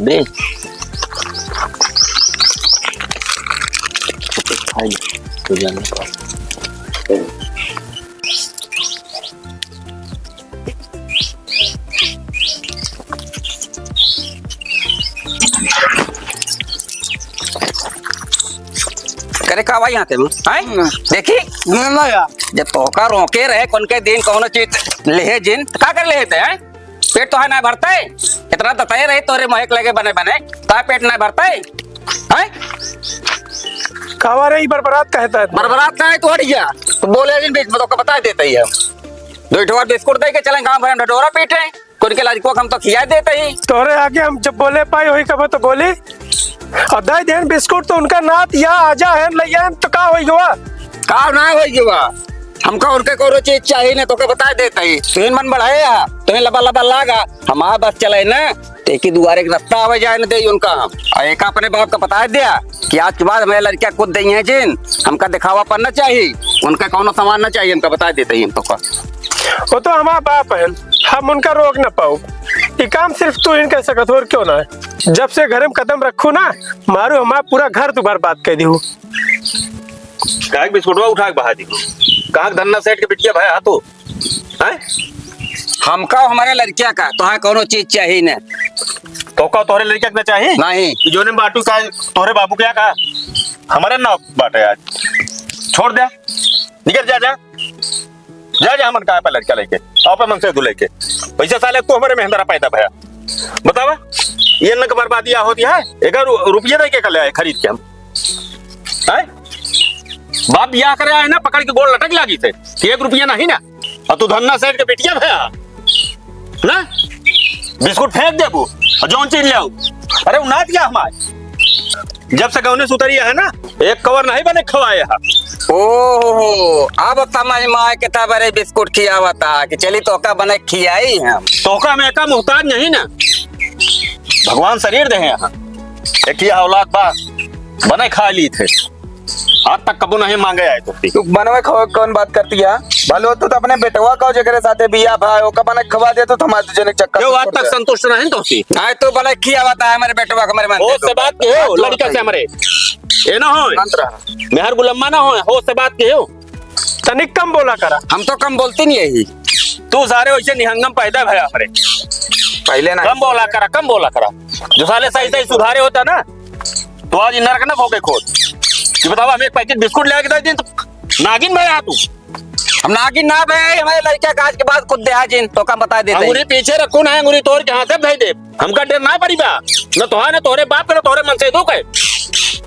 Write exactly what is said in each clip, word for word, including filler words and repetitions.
रे। खाई ले, तो जाने का। करे का भाई यहाँ के, हैं? ना। देखी? ना, ना यार। जब तोहका रोके रहे, कौन के दिन कौनो चीज लेहे जिन, त का कर लेहे ते, हैं? पेट तोहार ना भरते? इतना दताए रहे तोरे महक लगे बने बने, ता पेट ना भरते? हैं? कावा रे, ई बरबरात कहता है। बरबरात ना है, तू हट जा। तू बोले जिन बीच में, तोका बता देते ही हम। दो ठो और बिस्कुट दे के चलें गाँव भर में ढडोरा पीटे। उनके लड़कों को हम तो खिया देते ही। तोरे आगे हम जब बोले पाई वही कब तो बोली। अब दाई देन बिस्कुट तो उनका नात या आजा है, लइया है, तो का होई गवा? का ना होई गवा? हमका उनके कोनो चीज चाहिए ना, तोके बता देते ही। तुहिन मन बढ़ाए हा, तुहिन लबा लबा लागा, हमार बस चले ना, तो एक ही दुआरे के रास्ता आवे जाए न दे उनका हम। और एक अपने बाप का बता दिया कि आज के बाद हमारे लड़कियां कुछ देंगे जिन, हमका दिखावा पर ना चाहिए, उनका कोनो सामान ना चाहिए, हमका बता देते ही हम तोका। वो तो हमार बाप है, हम उनका रोक ना पाओ। ये काम सिर्फ तू ही कर सकत हो, और क्यों ना है? जब से घर में कदम रखू ना, मारू हमार पूरा घर तू बर्बाद कर दिहू। काहे के बिस्कुटवा उठा के बहा दी? कहाँ के धन्ना सेठ के बिटिया भया तू? हैं? हमका हमारे लड़किया का, तोहार कोनो चीज चाहिए न। तोका तोहरे लड़किया के ना चाहिए? नहीं। जोने बाटू का तोहरे बाबू क्या का? हमारे ना बाटे आज। छोड़ दे। निकल जा, जा। जा, जा, हमन का पे लड़का लेके, आप मन से दू लेके। पैसा साले तू हमारे मेहंदरा पैदा भया। बतावा, ये न के बर्बादी होती है, एक रु-, रुपया दे के कर ले आए खरीद के हम। हैं? बाप बियाह करे आए ना, पकड़ के गोड़ लटक लागी थे कि एक रुपया नहीं ना, और तू धन्ना सेठ के बिटिया भया ना, बिस्कुट फेंक देबू और जौन चीज ले आऊ। अरे, उ नात क्या हमारे जब से गौने सुतरिया है ना, एक कवर नहीं बने खवाए है। ओहो, अब समझ में आए के था बरे बिस्कुट खियावता कि चली तोका बने खियाई हम। तोका हम एका मोहताज नहीं ना, भगवान शरीर दे हैं यहाँ। एक ही औलाद बा, बने खा ली थे, आज तक कबो नहीं मांगे आए तो। तू बनवे खो कौन बात करती है? भलो तू तो अपने बेटवा का जेकरे साथे बिया भाई ओका बने खवा दे तो हमारे तुझे चक्कर क्यों आज तक संतुष्ट नहीं तो सी? आए तो बने खियावता है हमारे बेटवा का, हमारे मन होश से बात कहो, लड़का से हमारे। ये ना हो। शांत रहा। मेहर गुलम्मा ना हो, होश से बात कहो। तनिक कम बोला करा। हम तो कम बोलती नहीं है ही। तू सारे वैसे निहंगम पैदा भया हमारे। पहले ना। कम बोला करा, कम बोला करा। जो साले सही सही सुधारे होता ना, तो आज इ नरक ना भोगे खोद। ये बताओ, हम एक पैकेट बिस्कुट ले आके दे दिन तो नागिन भया तू। हम नागिन ना भया, हमारे लड़का का आज के बाद खुद दे आ जिन, तो कम बता देते हैं। अंगुरी पीछे रखो ना, अंगुरी तोड़ के हाथे भेज दे। हमका डर ना पड़ी बा, न तोहार, न तोहरे बाप के, न तोहरे मन से दुख है।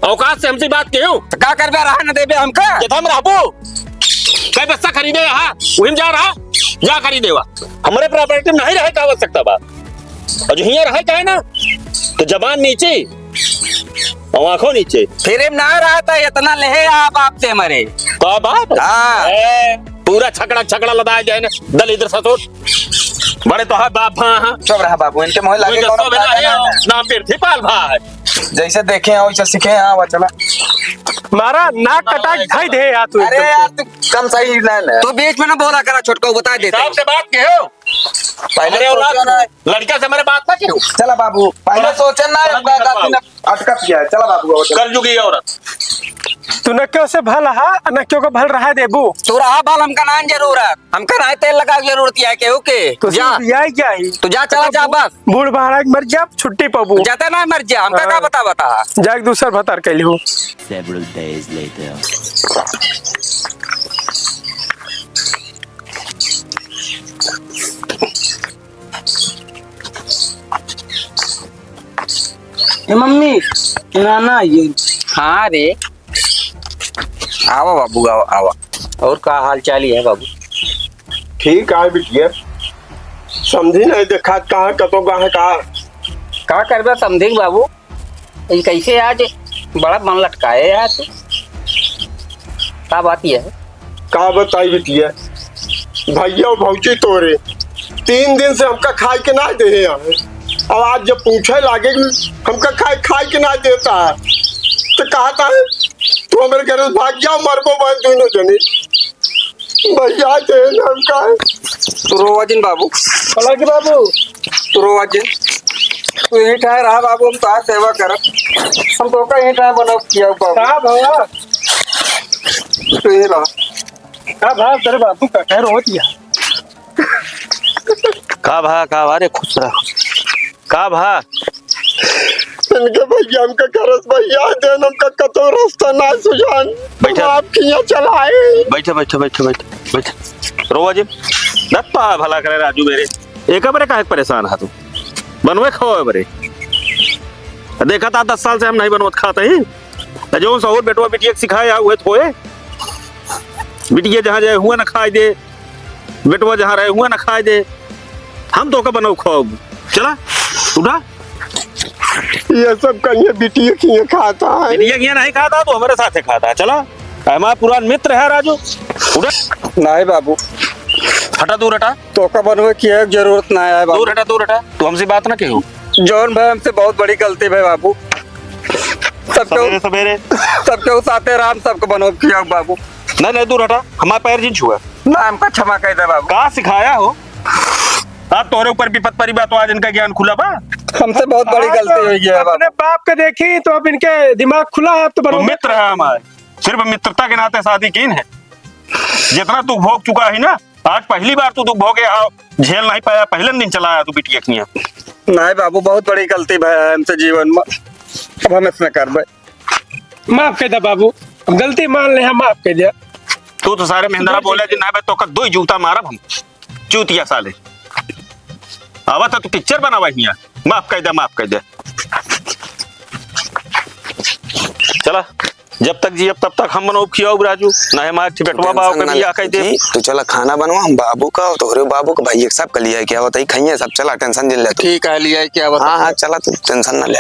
औकात से हमसे बात केहू। तो का करबे, रहा न देबे हमका? जब हम रहबो, कई बस्ता खरीदे रहा, वही में जा रहा, जा खरीदे वा। हमरे प्रॉपर्टी में नहीं रहे का आवश्यकता बा। और जो हियाँ रहे का है ना, तो जबान नीचे और आँखों नीचे। फिर हम ना रहा था, इतना लेहे आप, आप से हमारे। का बाप? हाँ। ए, पूरा छकड़ा, छकड़ा लदाए जाए ना, दल इधर ससुर। बड़े तो है बाप, हाँ, हाँ। चुप रहा बाबू, इनके मुँह लागे कोई कौनो गुस्सा में बात नहीं ना है, है। नाम पृथ्वीपाल भाई। जैसे देखे हैं, वैसे सीखे हैं, हाँ, वो चला। मारा नाक कटा के खाई दे यार तू अरे एकदम। यार, तू कम सही ना ले। तू बीच में ना बोला करा, छोटका, बता देते। हिसाब से बात कहो। पहले हमारे औलाद सोचा ना। लड़का से हमारे बात ना कहो। चला बाबू, पहले चला। सोचा ना, चला, एक बात चला। आपने अटका किया है। चला बाबू, अब चला। कलयुगी औरत। तू न क्यों से भल हा, न क्यों को भल रहा देबू। तू रहा भल, हमका ना जरूरत। हमका ना तेल लगा के जरूरत है केहू के। तो जा। सिर्फ यही क्या ही? तू जा, चला जा, बस। बूढ़ बहरा के मर जा, छुट्टी पाबू। जाते ना मर जा, हमका का हाँ। बता, बता। जाके दूसर भतार कैली हो। Several days later. ए मम्मी, ए नाना, ये। हाँ रे। आवा बाबू, आवा, आवा। और का हाल चाल ही है बाबू? ठीक है बिटिया, समधी नहीं देखा, कहाँ कतो कहाँ का? का करबे समधी बाबू, ई कैसे आज बड़ा मन लटकाए यार तू? का बात ये है? का बताई बिटिया, भैया और भौजी तोरे तीन दिन से हमका खाए के ना दे हैं। अब आज जब पूछे लागे कि हमका खाए, खाए के ना देता है, तो कहता है, "तू हमारे घर से भाग जाओ, मरबो बहन दोनों जने।" भैया दे हैं हमका। तू रोवा जिन बाबू। हालांकि बाबू। तू रोवा जिन। तू यही ठाए रहा बाबू, हम तोहार सेवा करब। हम तोका यही ठाए बनौब खियाउब बाबू। का भवा? तू यही रहा। का भा, तेरे बाबू का कह रो दिया? का भा, का भा रे, खुश रह। का भा? इनके भैया हमका करस भैया, देन हमका कतौ रास्ता ना सुझान। बैठा। आपके यहाँ चलाए। बैठा, बैठा, बैठा, बैठा, बैठा। रोवा जिन। दत्ता भला करे राजू मेरे। एक बरे काहे परेशान हा तू? बनवे खावे बरे। देखा था दस साल से हम नहीं बनवत खात ही। जौन सहूर बेटवा बिटिया के सिखाए आ उहे थोए। बिटिया जहाँ जाए हुआ ना खाए दे, बेटवा जहाँ रहे हुआ ना खाए दे। हम तोका बनौब खवाउब। चला, उठा। ये सब कहिए बिटिया किए खाता है। बिटिया किए नहीं खाता, तू हमरे साथे खाता है। चला, हमारा पुरान मित्र है राजू। उठा। नहीं बाबू। हटा, दूर हटा। तोका बनवे की एक जरूरत ना है बाबू। दूर हटा, दूर हटा। तू हमसे बात ना कहो। जौन भाई हमसे बहुत बड़ी गलती भाई बाबू। सबके सवेरे, सवेरे। सबके साथे राम सबके बनौब खियाउब बाबू। नहीं, नहीं, दूर हटा। हमारे पैर जिन छुआ। ना, हमका क्षमा कर दे बाबू। का सिखाया हो? आज तोहरे ऊपर विपत परी बा तो आज इनका ज्ञान खुला बा। हमसे बहुत बड़ी हाँ, गलती तो हो गई है बाबू। अपने बाप के देखी तो अब इनके दिमाग खुला है, अब तो तो बनौब मित्र है हमारे, सिर्फ मित्रता के नाते शादी कीन है। जितना दुख भोग चुका है ना, आज पहली बार तू दुख भोगे, हाँ, झेल नहीं पाया, पहले दिन चला आया तू बिटिया किया। नहीं बाबू, बहुत बड़ी गलती भय है हमसे जीवन में, अब हम इसमें करबे। माफ कर दे बाबू, अब गलती मान ले, हम माफ कर दे। तू तो सारे महेंद्रा बोले जी, ना बे, तोका दो ही जूता मारब हम, चूतिया साले। आवा था तू पिक्चर बनावा हिया, माफ कर दे, माफ कर दे। चला, जब तक जियब तब तक हम बनौब खियाउब राजू, ना हमारे ठे बेटवा बाबू के बियाह कर दे। तू चला खाना बनवा, हम बाबू का और तोहरे बाबू का भैया सब का लिया के आवत है, खाइए सब, चला टेंशन जिन ले तू। ठीक है, लिया के आवत है। हाँ, हाँ, चला तू टेंशन ना ले।